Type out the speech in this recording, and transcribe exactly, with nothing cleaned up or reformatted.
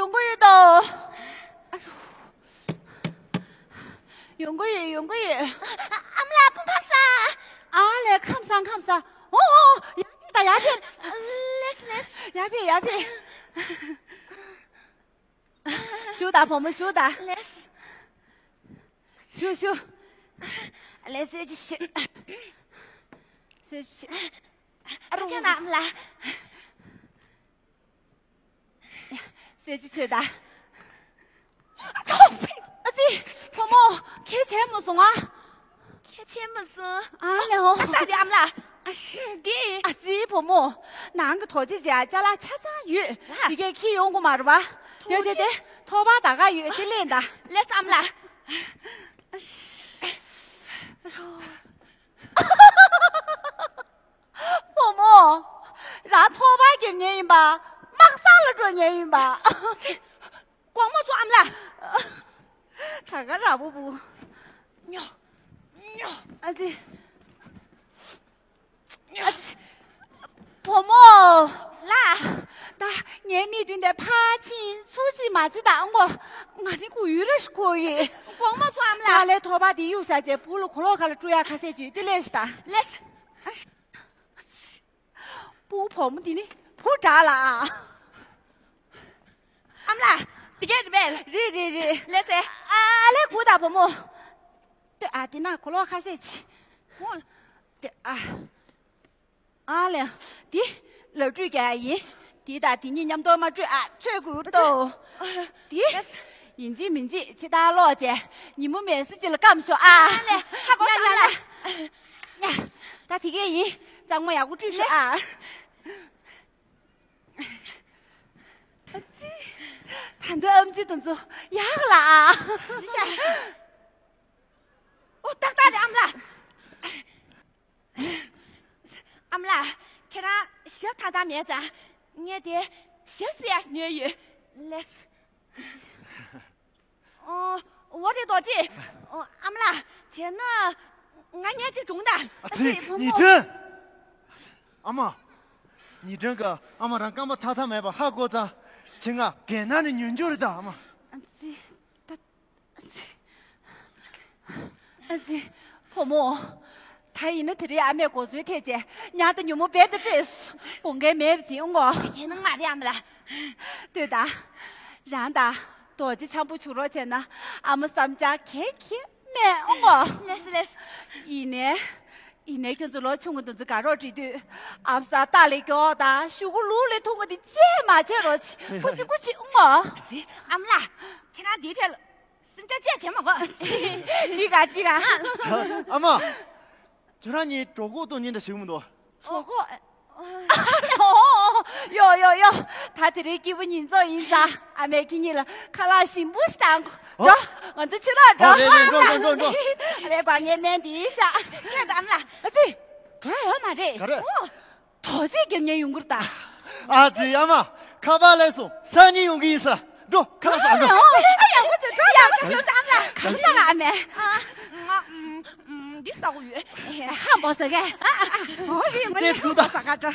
ཡོང་གི་ཡོད་དོ། ཡོང་གི་ཡོད། ཡོང་གི་ཡོད། ཨ་མ་ལགས། སྐུ་ཁམས་བཟང་། ཨ་ལས། ཁམས་བཟང་། ཁམས་བཟང་། ཨོ་ཨོ། ཡར་ཕེབས་དང་། ཡར་ཕེབས། ལགས་ལགས། ཡར་ཕེབས། ཡར་ཕེབས། བཞུགས་དང་བུ་མོ། བཞུགས་དང་། ལགས། བཞུགས་བཞུགས། ལགས། གསོལ་ཇ་མཆོད། གསོལ་ཇ་མཆོད། ཨ་ཅག་ན་ཨ་མ་ལགས། གསོལ་ཇ་མཆོད་དང་། ཨ་ཙི། བུ་མོ། ཁྱེད་བྱས་མ་སོང་ཨ། ཁྱེད་བྱས་མ་སོང་། ཨ་ལས། ཨོ། ད་ལྟ་དེ་ཨ་མ་ལགས། འདི། ཨ་ཙི་བུ་མོ། ནང་གི་ཐོག་ཅིག་བྱས་ཅ་ལག་ཆ་ཚང་ཡོད། ལགས། དེ་གས་ཁྱེར་ཡོང་དགོས་མ་རེད་པ། དེ་དེ་དེ། ཐོག་པ་ད་ག་ཡོད། དེ་ལེན་དང་། ལགས་སོ་ཨ་མ་ལགས། བུ་མོ། རང་ཐོག་པ་རྒྱབ་མཁན་ཡིན་པ། དམག་སང་ལ་འགྲོ་མཁན་ཡིན་པ། དགོང་མོ་ཚོ་ཨ་མ་ལགས། ད་ག་ར་བུ་བུ། ཉོ། ཉོ། ཨ་ཙི། ཨ་ཙི། བུ་མོ། ལགས། ད་ངའི་མིག་མདུན་དེ་ཕར་ཕྱིན་ཚུར་ཕྱིན་མ་བྱེད་དང་ངོ་། ང་ནི་ཁུ་ཡུ་རེ་ཤི་ཁོ་ཡི། དགོང་མོ་ཚོ་ཨ་མ་ལགས། ང་ལས་ཐོག་པ་དེ་གཡུག་ས་བྱས་བུ་ལ་གོ་ལོག་ཁ་ལ་སྤྲོད་ཡག་ཁ་ཤས་ཅིག་དེ་ལས་ཤི་ད། ལགས། བུ་བུ་མོ་འདི་ནི་བུ་དྲག་ལ། ཨ་མ་ལགས། དེ་གས་རེད་པས། རེད་རེད་རེད། ལགས་སེ། ཨ་ལས། སྒུག་དང་བུ་མོ། ལྟོས་ཨ། དེ་ན་གོ་ལོག་ཁ་ཤས་ཅིག་ཧོ། ལྟོས་ཨ། ཨ་ལས། དེ་ལག་འགྲོས་རྒྱག་ཡ་ཡིན། དེ་དང་དེ་གཉིས་མཉམ་དུ་མ་འགྲོས་ཨ། ཚོས་དགོས་འདུག་དེ་ཡིན་གཅིག་མིན་གཅིག་ཕྱི་ལྟར་ལོག་བྱས་ཉིན་མོ་མེ་སི་ཅིག་ལ་སྐམ་ཤོག་ཨ། ཨ་ལས། ཧ་གོ་སོང་ཨ་མ་ལགས། ཡ། ད་དེ་གས་ཡིན། གཙང་མ་ཡག་པོ་བཀྲུས་ཤོག་ཨ། ཨ་ཙི། ད་འདི་ཨམ་ཙི་དེ་ཚོ་ཡག་ལ་ཨ། ཨོ་ཏག་ཏག་རེད་ཨ་མ་ལགས། ཨ་མ་ལགས། ཁྱེད་རང་ཞབས་ཐག་ཐག་མེད་ཙང་ངས་དེ་ཞབས་བསིལ་ཡག་ཉོས་ཡོད། ལགས། ཨོ། འོ་རེད་རྡོ་རྗེ། ཨོ། ཨ་མ་ལགས། བྱས་ན་ང་བརྙས་ཅིག་སྒྲུང་དང་། ཨ་ཙི། བུ་མོ། ཉི་སྒྲོན། ཨ་མ། ཉི་སྒྲོན་གྱིས་ཨ་མ་རང་རྐང་པ་ཐག་ཐག་མེད་པ་ཧ་གོ་ཙང་ཁྱེད་ང་རྒྱལ་ནང་ནས་ཉོ་རྒྱུ་རེད་ད་ཨ་མ། ཨ་ཙི། ད། ཨ་ཙི། ཨ་ཙི། བུ་མོ། ད་ཡིན་ན་དེ་རིང་ཨ་མས་གོ་ཚོད་ཐེབས་བྱས་ཉལ་ཐ་ཉོན་མོངས་རྦད་དེ་བྲལ་སོང་། དགོངས་འགལ་མེད་པ་ཅིག་ཨང་གོ། ཁྱེད་ནང་མ་རེད་ཨ་མ་ལགས། ལྟོས་དང་། རང་དང་རྡོ་རྗེ་འཆམ་པོ་བྱུང་རོགས་བྱས་ན་ཨ་མ་བསམ་འཆར་ག་གེ་མེད་ཨང་གོ། ལགས་སོ་ལགས་སོ། ཡིན་ནའི། ཡིན་ནའི་ཁྱོད་ཚོ་ལོ་ཆུང་ངུ་དེ་ཚོ་དགའ་རོགས་བྱེད་དུས་ཨ་ཕ་ས་སྟག་ལས་མགྱོགས་དང་གཞུག་གུ་ལུག་ལས་ཐུང་བ་དེ་བརྗེད་མ་བྱེད་རོགས་བྱེད། ཀུ་ཅི་ཀུ་ཅི་ཨང་གོ། ཨ་ཙི། ཨ་མ་ལགས། ཁྱེད་རང་འདིའི་ཐད་ལ་སེམས་ཁྲལ་ཅི་ཡང་བྱེད་མ་དགོས། འགྲིག་ག་འགྲིག་ག་ཨ་མ། ཁྱོད་རང་གཉིས་གྲོད་ཁོག་ལྟོགས་ཉིན་འདྲ་ཞིག་མི་འདུག་གྲོད་ཁོག་ཡོ་ཡོ་ཡོ། ད་དེ་རིང་སྐྱིད་པོ་ཉིན་ཚོགས་ཡིན་ཙང་ཨ་མས་ཁྱེད་གཉིས་ལ་ཁ་ལག་ཞིམ་པོ་ཞིག་བཏང་གོ། འགྲོ། ང་ཚོ་ཕྱི་ལོགས་འགྲོ། ཨོ་རེད་རེད། འགྲོ་འགྲོ་འགྲོ་འགྲོ། ཨ་ལས། ངས་སྨན་འདི་བཞག་ཁྱེད་ཨ་མ་ལགས། ཨ་ཙི། འགྲོ་ཡ་ཡོད་མ་རེད། ག་རེ། ཨོ། རྡོ་རྗེ་རྒྱབ་ཉལ་ཡོང་གི་རེད་ད། ཨ་ཙི། ཨ་མ། ཁ་པར་སླེབས་སོང་། སང་ཉིན་ཡོང་གི་ཡིན་ས། འགྲོ། ཁ་ལག་ཟ། འགྲོ། ཡག་པོ་བྱས། འགྲོ། ཡག་པོ་བྱས་ཨ་མ། གང་ཟ་ལ་ཨ་མ། ཨ། ང་ཨམ་ཨམ་འདི་ཟ་དགོས་ཡོད། ཧ་མོ་ཟ་གས། ཨ་ཨ། ཨོ་རེད། ང་ནི་ཧ་མོ་ཟ་ག་འགྲོ།